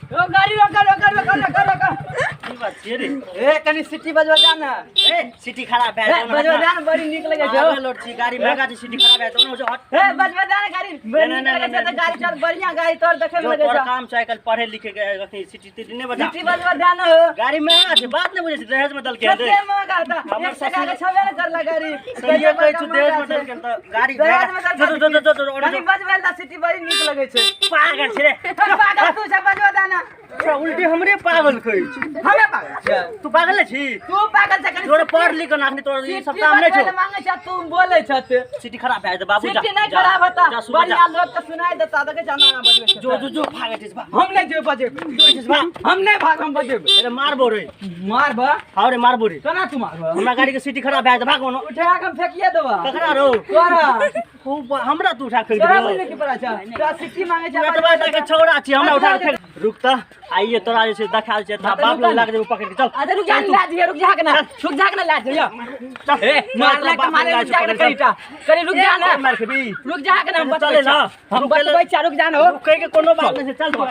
ओ गाड़ी रोका रोका रोका रोका रोका। की बात छियै रे? ए कनी सिटी बजवा जा ना। ए सिटी खराब भए ए बजवा जा ना, बड़ी नीक लगे छै। आगे लोड छी, गाड़ी महंगा छै, सिटी खराब भए जेतौ ने, हट। ए बजवा जा ना गाड़ी, बड़ी नहीं, नीक नहीं, लगे छै। नहीं, तऽ गाड़ी चल, बढ़िया गाड़ी तोर देखे में जो लगे तोर छै। काम छै आइ काल्हि पढ़े लिखे के, अखनी सिटी तिटी नहि बजा। सिटी बजवा जा ना हो। गाड़ी महंगा छै, बात नहि बुझै छै, दहेज में देलकै हन रे। कते महंगा था? हमर एक टका के छबे ने करला गाड़ी। सहिए कहै छौ, दहेज में देलकै हन तऽ गाड़ी दहेज में जो जो जो जो जो कनी बजबै ला सिटी बड़ी नीक लगे छै। पागल छै रे। पागल तू छै, बजवा जा ना। तोरा उल्टी हमरे पागल कहै छै। हमे पागल छियै? तू पागल नहि छी? तू पागल छै। कनी तोरा पढ़ लिख के अखनी तोरा ई सब सिटी काम नहि बजबै छौ। लए मांगे छै, तू बोलै छते। सिटी खराब भए जेतै बाबू, जा। सिटी नहीं जा, खराब होता, जा, सुबह जा। बढ़िया लोग के सुनाई देता। देखे जाना ना बजबै छै। जो जो जो, भागै छिस भाग। हम नहीं जेबै बजेबै। भाग। हम नहीं भाग, हम बजेबै। अरे मारबो रे। मारब? हाँ रे, मारबो रे। केना तू मारब? हमरा गाड़ी के सिटी खराब भए जेतै, भाग ओनो। उठा के हम फेकिए देबा। ककरा रौ? तोरा। खूब हमरा तू उठा के फेंक तोरा देबो? बुझले की पड़ा छै? तोरा सिटी मांगे छै। तू एतबा टा के छौड़ा छी, हमरा उठा के फेंक? रुक तऽ, आइए तोरा जे छै देखा छै, तोरा बाप लग लाग जेबो पकड़ के, चल। अरे रुक जा, ला दिए, रुक जा के ना, रुक जा के ना, ला दिए। चल। ए मारला के मारे, रुक जा के ना, करीटा करी, रुक जा ना। मार खेबी? रुक जा के ना, हम चले बतबै ना। छी, हम बतबै छी, रुक जा ना हो। रुकै के कोनो बात नहि छै, चल तू,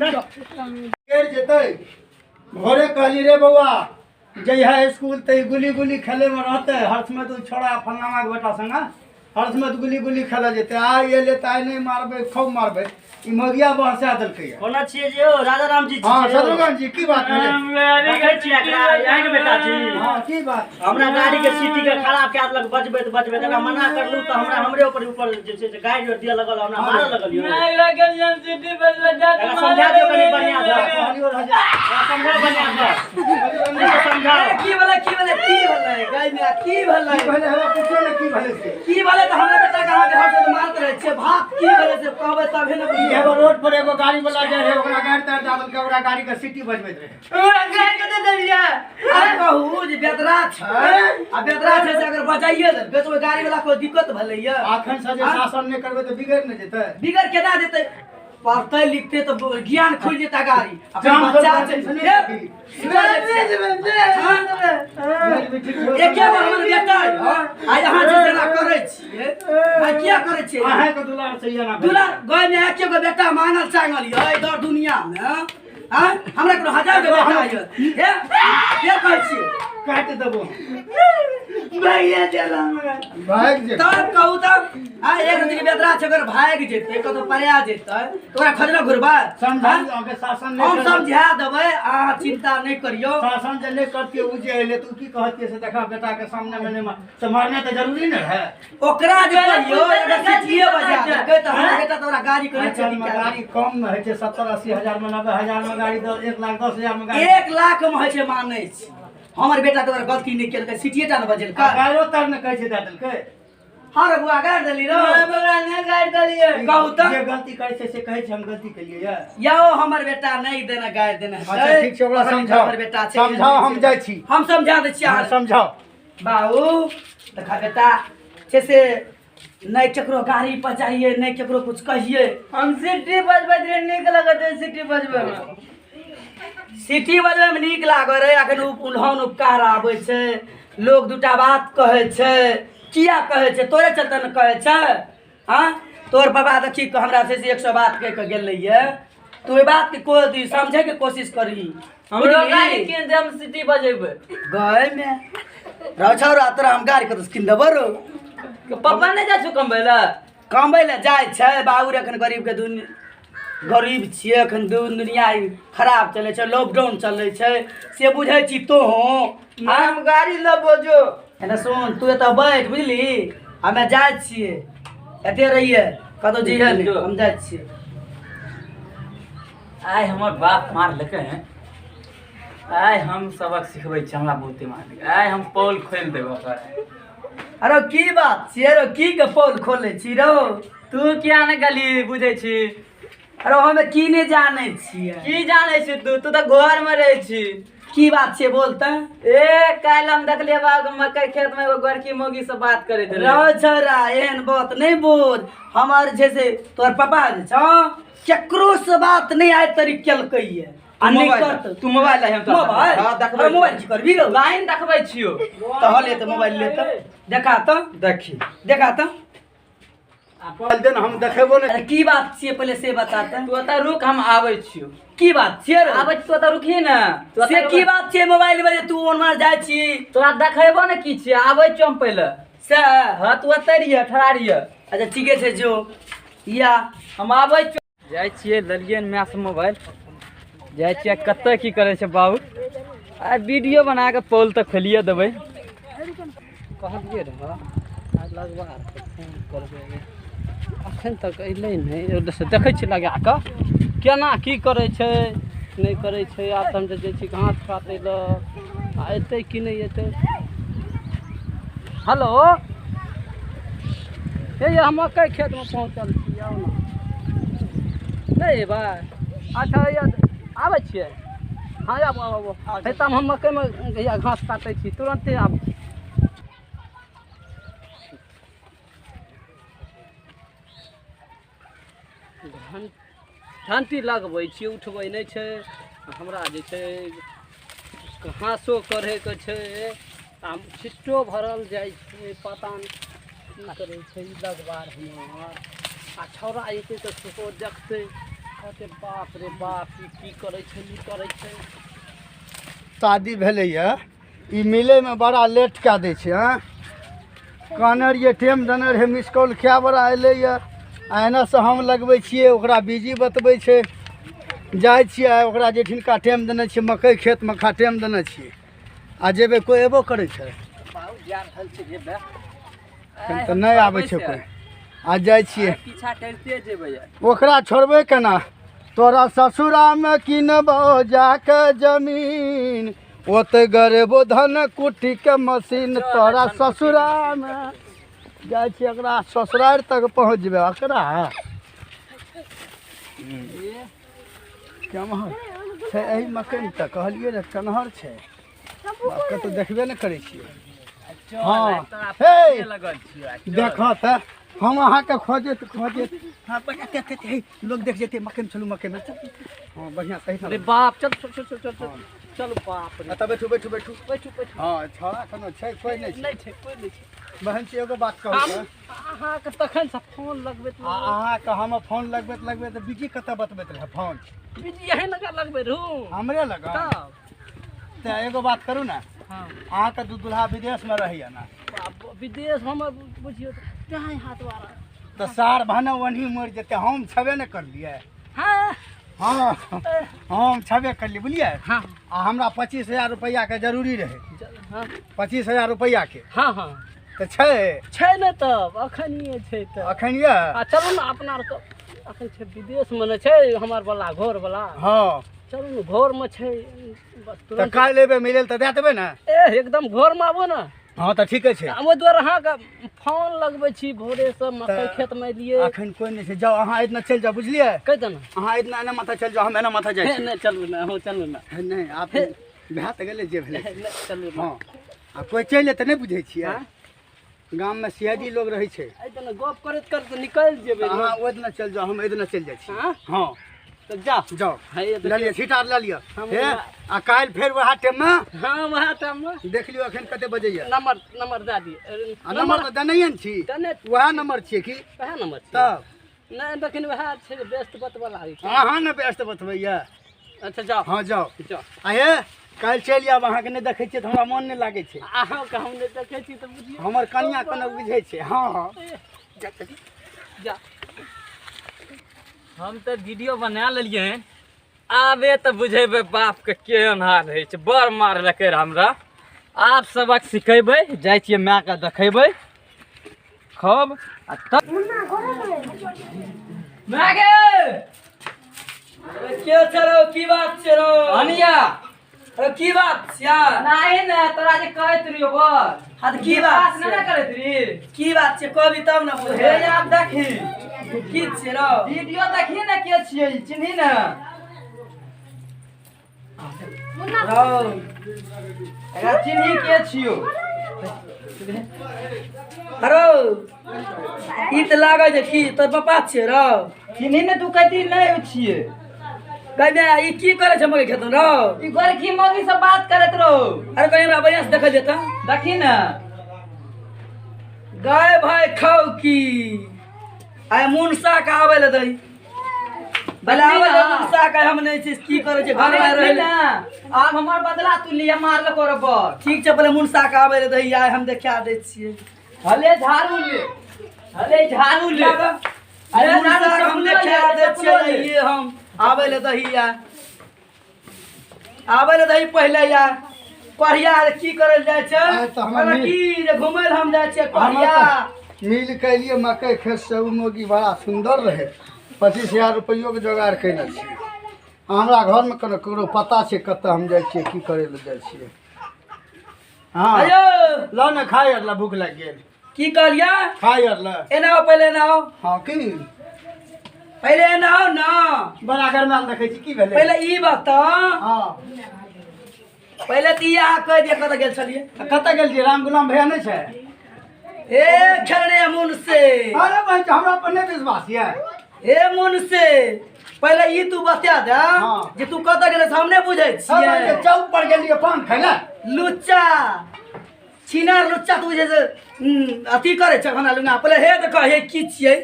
चल। गिर जेतै। भोरे कहली रे बौआ जइहा स्कूल, तऽ ई गुली गुली खेलैमे रहतै। हर्षमे तऽ ओ छोड़ा फलनामाके बेटा संगे हर्षमे तऽ गुली गुली खेलऽ जेतै। आइ एलै तऽ आइ नहि मारबै, खूब मारबै। ई मगिया बहसा देलकै। कोना छियै जे यौ राजा राम जी? हँ छियै यौ? शत्रुघ्न जी, की बात भेलै? देखै छियै एकरा, अहाँके बेटा छी? हँ, की बात? हमरा गाड़ी के सिटी के खराब कए देलक बजबैत बजबैत। एकरा मना करलू तऽ हमरा हमरे ऊपर ऊपर जे छै से गाड़ि आर दिअ लगल, हमरा मारऽ लगल यौ। एकरा समझा दियौ कनि बढ़िआँ सँ। कहलियौ रहै जे एकरा समझाउ बढ़िआँ सँ, एकरा समझाउ। की भेलै, की भेलै, की भेलै गाय में, की भेलै? की भेलै? हमरा पुछियौ ने की भेलै से। की भेलै तऽ हमरा बेटा के अहाँके हर रोज मारैत रहै छियै भात, की भेलै से कहबै तबे ने ई बुझबै। एगो रोड पर एगो गाड़ी वाला जाइ रहै, ओकरा गाड़ी तार दए देलकै, ओकरा गाड़ी के सीटी बजबैत रहै। आब कहू जे बेदरा छै आ बेदरा छै से अगर बजाइए देलकै तऽ ओहि गाड़ी वाला कोई दिक्कत भेलैया? अखन से जे शासन नहि करबै तऽ बिगड़ि ने जेतै? बिगड़ केना जेतै? पढ़तै लिखतै तऽ ज्ञान खुलि जेतै। गाड़ी अखन जान बच्चा खोल छै। सुनै ए, छी? एके गो हमर बेटा यऽ, आइ अहाँ जे जेना करै छियै, आइ किया करै छियै? अहाँके दुलार से एना भेल। दुलार गाँव में एके गो बेटा मानल चांगल यऽ एहि दर दुनिया में। आँय, हमरा कोनो हजार गो बेटा यऽ। हे, के कहै छियै? काटि देबो। भागिए गेल हमरा। भागि जेतै। तब कहू तब, आ एक दिन बेदरा छै, अगर भागि जेतै कतौ परा जेतै तऽ ओकरा खोजने घुरबै? समझाउ अहाँके शासन नहि हम करबै। समझा देबै, अहाँ चिंता नहि करियौ। शासन जे नहि करतियै, ओ जे एलै तऽ ओ की कहतियै से देखा बेटा के सामने मे नहि मार तऽ मारनाइ तऽ जरूरी ने रहै। ओकरा जे कहियौ अगर सिटिए बजा देलकै तऽ हमर बेटा तऽ ओकरा गाड़ी के आइ नहि काल्हिमे क्षति। गाड़ी कम मे होइ छै? 70-80 हजार मे, 90 हजार मे गाड़ी, 1,10,000 मे गाड़ी। 1 लाख मे होइ छै, मानै छी। हमर बेटा तऽ ओकरा गलती नहि केलकै, सिटिए टा ने बजेलकै। आ गाड़ियो तार ने कहै छै दए देलकै। हँ रे बुआ, गाड़ि देली रौ? गाड़ि देलियै। कहू तऽ। जे गलती करै छै से कहै छै हम गलती केलियै ये। यौ, हमर बेटा नहि देने गाड़ि देने हेतै। अच्छा ठीक छै, ओकरा समझाउ। हमर बेटा छै। समझाउ, हम जाइ छी। हम समझा दै छियै अहाँ अहाँ समझाउ। बाबू देखा बेटा छै से नहि केकरो गाड़ी पर जाइए, नहि केकरो कुछ कहिए। हम सिटी बजबैत रहियै, नीक लगैत रहै सिटी बजबैमे। सिटी बजबैमे नीक लागै रहै। अखन उल्हन उपकार आबै छै, लोग दूटा बात कहै छै। किया कहै छै? तोरे चलते ने कहै छै। हँ, तोहर बाबा देखी हमरा से 100 बात कहि कऽ गेलैये। तू ओहि बातके कोइ समझैके कोशिश करही। हमरो गाड़ी कीन दे, हम सिटी बजेबै। गए में रहो छौड़ा, तोरा हम गाड़ी कतऽ कीन देबो रौ? पप्पा नहि जाइ छौ कमबै लए? कमबै लए जाइ छै बाबू रे। एखन गरीबके दुन गरीब छियै, एखन दुन दुनिया ई खराब चलै छै, लॉकडाउन चलै छै, से बुझै छी तोहूँ। हम गाड़ी लेबो जो। एने सुन, तू एतऽ बैठ, बुझली? हमे जाइ छियै, एते रहियै, कतौ जइहे नहि, हम जाइ छियै। आइ हमर बाप मारलकै हैं, आइ हम सबक सिखबै छी। हमरा बहुते मारलकै, आइ हम पोल खोलि देबै ओकर। अरे की बात छियै रौ? की के पोल खोलै छी रौ? तू किया ने गली बुझै छी? अरे हमे की नहि जानै छियै। की जानै छी तू? तू तऽ घरमे रहै छी। की बात छियै, बोल तऽ। ए काल्हि हम देखलियै बाबा के मकई खेत मे एगो गोरकी मौगी से बात करैत रहै। रौ छौड़ा, एहन बात नहि बोल। हमर जे छै तोहर पापा जे छौ, केकरो से बात नहि आइ तरी केलकै ये आ नहि करतौ। तू मोबाइल लाइ, हम तोरा मोबाइल? हँ, देखबै। अरे मोबाइल की करबी रौ? लाइन देखबै छियौ। तऽ ले तऽ मोबाइल ले तऽ, देखा तऽ। देखी। देखा तऽ। दिन हम देखेबो नहि। अरे की बात छियै पहिले से बता तऽ। तू ओतऽ रुक, हम आबै छियौ। की बात छियै रे? आबै छी, तू ओतऽ रुकही ने। तू ओतऽ से रुक। की बात छियै मोबाइल में जे तू ओना जाइ छी? तोरा देखेबो ने की छियै, आबै छियौ हम पहिले। से हँ, तू ओतऽ रहियै, ठड़ा रहियै। अच्छा ठीके छै, जो या हम आबै छियौ। जाइ छियै, लेलियै ने मायसँ मोबाइल, जाइ छियै कतऽ की करै छै बाबू। आ वीडियो बना कऽ पोल तऽ खोलिए देबै। कहलियै रहऽ आइ लगबा फोन करबै, अखन तक अयलै नहि। से देखै छियै लगा कऽ केना की करै छै नहि करै छै। आब तऽ हम तऽ जाइ छी घास काटै लए, आ एतै कि नहि एतै। हेलो, हे यौ, हम मकइ खेतमे पहुँचल छी, आउ ने। नहि अयबै? अच्छा, हैया आबै छियै। हँ, आबू आबू आबू। हे तऽ हम मकइमे हैया घास काटै छी, तुरन्ते आबू। घन घंटी लगबै छी, उठबै नहि छै। हमरा जे छै घासो कढ़ैके छै आ छिट्टो भरल जाइ छै। पता नहि की करै छै ई लगबार हमर। आ छौड़ा अयतै तऽ सेहो देखतै, कहतै बाप रे बाप, ई की करै छै, ई करै छै। शादी भेलैए, ई मिलैमे बड़ा लेट कए दै छै। आँय, कहने रहियै टाइम देने रहै, मिस कॉल कए बड़ा एलैए। आ एन्नऽसँ हम लगबै छियै, ओकरा बिजी बतबै छै। जाइ छियै आइ ओकरा जेठिनका टाइम देने छियै, मकइ खेतमे खा टाइम देने छियै। आ जेबै, कोइ एबो करै छै? बाबू जा रहल छै, जेबै। एखन तऽ नहि आबै छै कोइ। आ जाइ छियै। पीछा करिते जेबै। ओकरा छोड़बै केना? तोरा ससुरामे किनबौ जाके जमीन, ओतऽ गरेबो धन कुटीके मशीन। तोरा ससुरामे जाइ छियै, एकरा ससुरारि तक पहुँच जेबै। एकरा केम्हर छै एहि मकइ तऽ कहलियै रहए कन्हर छै, बाप, कतहु देखबे नहि करै छियै। हँ हे, देखऽ तऽ हम अहाँके खोजैत खोजैत। हँ, बढ़िआँ, ते ते हे, लोक देख जेतै। मकइमे चलू, मकइमे। हँ, बढ़िआँ, सही। अरे बाप, चल चल चल चल चल चल, बाप रे। एतऽ बैठू बैठू बैठू। बैठू बैठू। हँ, छौड़ा कोनो छै? कोइ नहि छै। नहि छै, कोइ नहि छै। बहन छी, एगो बात कहू हम तऽ। अहाँके तखनसँ फोन लगबैत आ अहाँके हम फोन लगबैत लगबैत बिजी कतऽ बतबैत रहै फोन? बिजी अहीं लगा लगबै रहू। हमरे लगा? तब तऽ एगो बात करू ने। हँ। अहाँके दू दुल्हा विदेशमे रहैया ने? बाप, विदेश हमर बुझियौ तऽ दाएँ हाथ वाला। तऽ सार भने ओनही मरि जेतै, हम छेबे नहि करलियै। हँ। हँ, हम छेबे करलियै, बुझलियै? हँ। आ हमरा 25,000 रुपैआके जरूरी रहै। हँ। 25,000 रुपैआके। हँ हँ। तऽ छै? छै ने, तब अखनिए छै तऽ। अखन यऽ? आ चलू ने, अपना आरके अखन छै विदेशमे ने छै हमर वाला घर वाला। हँ। चलू ने, घरमे छै बस। तऽ तुरन्त काल्हि एबै मिलै लए तऽ दए देबै ने? ए, एकदम, घरमे आबू ने। हँ, तऽ ठीके छै। हम ओहि दुआरे अहाँके फोन लगबै छी भोरेसँ, मकइ तऽ खेतमे एलियै। अखन कोइ नहि छै। जाउ, अहाँ एतना चलि जाउ, बुझलियै? कहि दे ने। अहाँ एतना एना माथा चलि जाउ, हम एना माथा जाइ हे छी। नहि, चलू ने, अहूँ चलू ने। हे, नहि, आब भए तऽ गेलै जे भेलै। हे, नहि, चलू ने। हँ, आ कोइ चलि एतै नहि बुझै छियै? आँय? गाममे सियाजी लोग रहै छै। एहि दिना गप करैत करैत निकलि जेबै। तऽ अहाँ ओहि दिना चलि जाउ, हम एहि दिना चलि जाइ छी। आँय? हँ। तऽ जाउ। जाउ। हे, ये लऽ लिअ। देखियौ। छीटा लऽ लिअ। हम हे, आ काल्हि फेर वएह टाइममे। हँ, वएह टाइममे। देख लियौ एखन कते बजैया। नंबर नंबर दए दिअ। आ नंबर तऽ देनहिए ने छी। देने। वएह नंबर छियै की? वएह नंबर छै। तब नहि, देखिन वएह छै, व्यस्त बतबऽ लागै छै। अहाँ ने व्यस्त बतबैया। अच्छा, जाउ। हँ, जाउ। जाउ। आ हे, काल्हि चलि आयब। अहाँके नहि देखै छियै तऽ हमरा मोन नहि लागै छै। अहाँके हम नहि देखै छी तऽ बुझियौ हमर कनिया कोनो बुझै छै? हँ हँ, जा। हम तऽ वीडियो बना लेलियै हन, आबे तऽ बुझेबै बापके केहन हाल होइ छै। बड़ मारलकै रहए हमरा, आब सबक सिखेबै। जाइ छियै मायके देखेबै खूब। आ तब माय गे। अरे के छै रौ? की बात छै रौ? अनिया। अरे की बात छियै? नाही ने, तोरा जे कहैत रहियो बर। हाँ, तऽ की बात नहि ने छै? करैत रही। की बात छै, कहबी तब ने हे बुझबै। आब देखी। की छियै रौ? वीडियो देखी ने, के छियै ई, चिन्ही ने। रौ। एकरा चिन्ही, के छियौ? रौ, ई तऽ लागै छै की तोर पप्पा छियै रौ? चिन्ही ने, तू कहती नहि ओ छियै। कहिने ई की करै छै मकइ खेतमे रौ? ई गोरखी मौगी से बात करैत रहो। अरे कनि हमरा बढ़िआँ से देखल जेतै। देखी ने। गाय भाय खाउ की? आइ मुनसा के आबै लए दही भले आबै लए मुनसा के हम नहि छी की करै छै घरमे रहै ना आब हमर बदला तू लिया मारल कर बर ठीक छै पहिले मुनसा के आबै लए दही आइ हम देखा दै छियै हले झाड़ू ले हले झाड़ू ले अरे मुनसा के हम देखा दै छियै आइये हम आबै लए दही आइ आबै लए दही पहिले या कढ़िया की करल जाइ छै आइ तऽ हमर कहलक की जे घुमै लए हम जाइ छियै कढ़िया मिल के एलियै मकइ खेत से ओ मौगी बड़ा सुन्दर रहै 25,000 रुपैओके जोगाड़ कयने छियै हमरा घरमे कोनो ककरो पता छै कतऽ हम जाइ छियै की करै लए जाइ छियै हँ अयो लऽ ने खाय आर लए भूख लागि गेल की कहलियै खाय आर लए एना आउ पहिले एना आउ हँ की पहिले एना आउ ने बड़ा गरमायल देखै छी की भेलै पहिले ई बताउ हँ पहिले तऽ ई अहाँ कहि दिअ कतऽ गेल छलियै आ कतऽ गेल छियै राम गुलाम भैया नहि छै ए खेलने मुन से अरे भाई हमरा पर नहि विश्वास यऽ ए मुन से पहिले ई तू बता दे हाँ। जे तू कतऽ गेलै से हम नहि बुझै छियै चौक पर गेलियै पान खाय लए लुच्चा छिनार लुच्चा तू जे से अथी करै छ हमरा लुंगा पहिले हे देख हे की छियै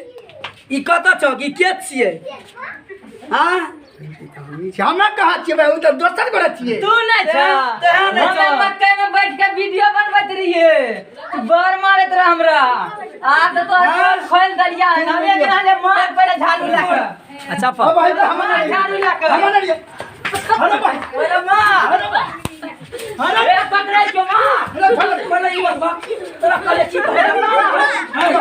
ई कतऽ छौ ई के छियै हाँ हमरा कहाँ छियै भाई ओ तऽ दोसर गोरा छियै तू नहि छ तें नहि छ। हमे मकई में बैठ के वीडियो बनबैत रहिए तू बड़ मारैत रह हमरा आब तऽ तोहर पोल खोलि देलियै हन। हमे केना जे मार पहिले झाड़ू लए कऽ अच्छा अब भाई तऽ हमरा मार नहि झाड़ू लए कऽ हमरा नहि अरे भाई पहिले मार अरे भाई अरे ए पकड़ै छियौ मार अरे छोड़ पहिले ई बतबा तोरा कहले की कहले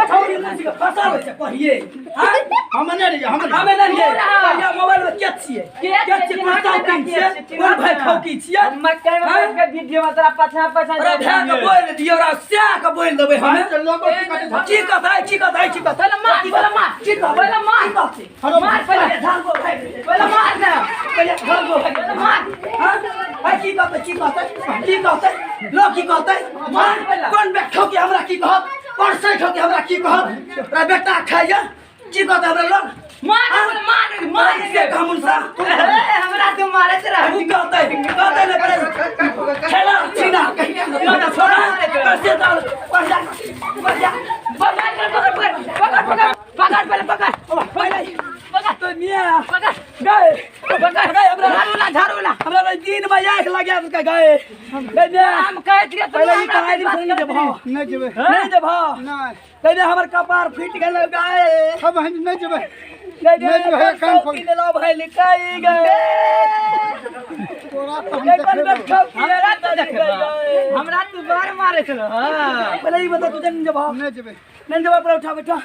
फसल छै कहिए हाँ हम नहि रहियै हम हमे नहि रहियै कहिया मोबाइल में के छियै के के छियै कोन चौकी छियै कोन भाई ठौकी छियै हम मकई में बैठ के वीडियो में तोरा पाछा पाछा अरे भाई के बोल दियौ रा सै के बोल देबै हमे लोगो की कटे की कहतै की कहतै की कहतै पहिले मार पहिले मार की कहतै पहिले मार की कहतै अरे मार पहिले झाल गो भाई पहिले मार ना पहिले झाल गो भाई पहिले मार हाँ भाई की कहतै की कहतै की कहतै लोग की कहतै मार पहिले। कोन बेटा ठोकी हमरा की कहत कोन सही ठोकी हमरा की कहत रा बेटा खाइया की कहतै हमरा लोग मार पहिले मार मार से कामुन सा ए, हमरा तू मारैत रह उ कहतै कहतै ने पहिले खेला छीना ना छोड़ा कैसे दाल बढ़िया बढ़िया पकड़ पकड़ पकड़ पकड़ पकड़ पकड़ पहले पकड़ पहिले पकड़ तो मिया पकड़ गए पकड़ गए हमरा झाड़ू ला झाड़ू ला हमरा तो दिन में आँख लगे उसका गए गए मिया हम कहैत रहियै तू पहिले ई हमरा कहानी विश्वास सुन करैत जेबहो नहि जेबै नहीं जेबहो नहि कहे हमर कपार फूट गेल गए अब हम नहि जेबै गए नहीं जेबै, कान पकड़। लो भाई लिखाई गए तोरा तऽ हम गए कोन देखेबै बैठो हमरा तू देखबह हमरा तू बड़ मारैत रह पहिले ई बता तू नहीं जेबहो नहि जेबै नहीं जेबहो पहिले उठा बैठा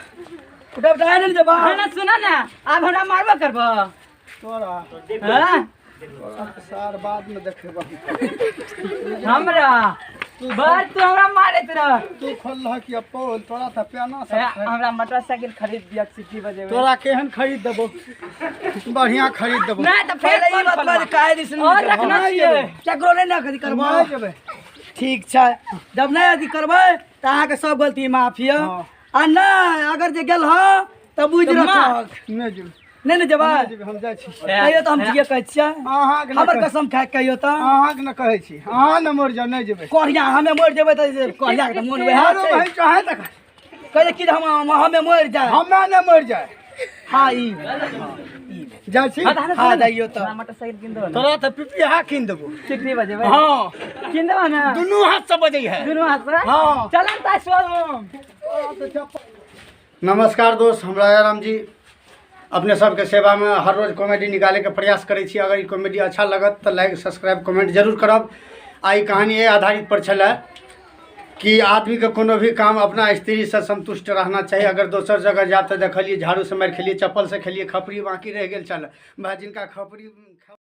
उठा बैठा नहीं जेबहो हाँ ना सुना ना आब हमरा मारबो करबह तोरा हाँ? तोरा तऽ सार बादमे देखेबै हमरा बड़ तू हमरा मारैत रह तू खोललह कि पोल तोरा तऽ प्याना ए, सब हमरा मोटरसाइकिल खरीद दिअ सिटी बजेबै तोरा केहन खरीद देबो बढ़िया खरीद देबो नहीं तऽ फेर पहिले ई कोन बतबा जे काहे दिस नहीं और जेबहो? रखना छियै केकरो नहि ने अथी करबहो नहि जेबै ठीक छै जब नहि अथी करबै तऽ अहाँके सब गलती माफ यऽ हँ। आ नहि अगर जे गेल हँ तऽ बुझि तऽ मार। रखक नहि जेबै नहि ने जेबै नहि जेबै हम जाइ छी कहियो तऽ हम ठीके कहै छियै अहाँके नहि हमर कहै- कसम खाए कहियो तऽ अहाँके नहि कहै छी अहाँ ने मरि जाउ नहि जेबै कोढ़िया हमे मरि जेबै तऽ जे कोढ़ियाके तऽ मोन वएह आरो छै भाई चाहे तऽ कहै कि हम हमे मरि जाए हमे नहि मरि जाए हाँ ई जाइ छी हाँ जाइयो तऽ मोटरसाइकिल कीन देबो तोरा तऽ पिपिहा कीन देबो सिटी बजेबै हँ कीन देबो ना दुनू हाथ से बजै है दुनू हाथ से हँ। चलन ता शोरूम नमस्कार दोस्त हम राजा राम जी अपने सबके सेवामे हर रोज कॉमेडी निकालैके प्रयास करै छी अगर ई कॉमेडी अच्छा लगत तऽ लाइक सब्सक्राइब कमेंट जरूर करब आ ई कहानी एहि आधारित पर छलै कि आदमीके कोनो भी काम अपना स्त्रीसँ संतुष्ट रहना चाही अगर दोसर जगह जायब तऽ देखलियै झाड़ूसँ मारि खेलियै चप्पलसँ खेलियै खपरी बाँकी रहि गेल छल भाय जिनका खपरी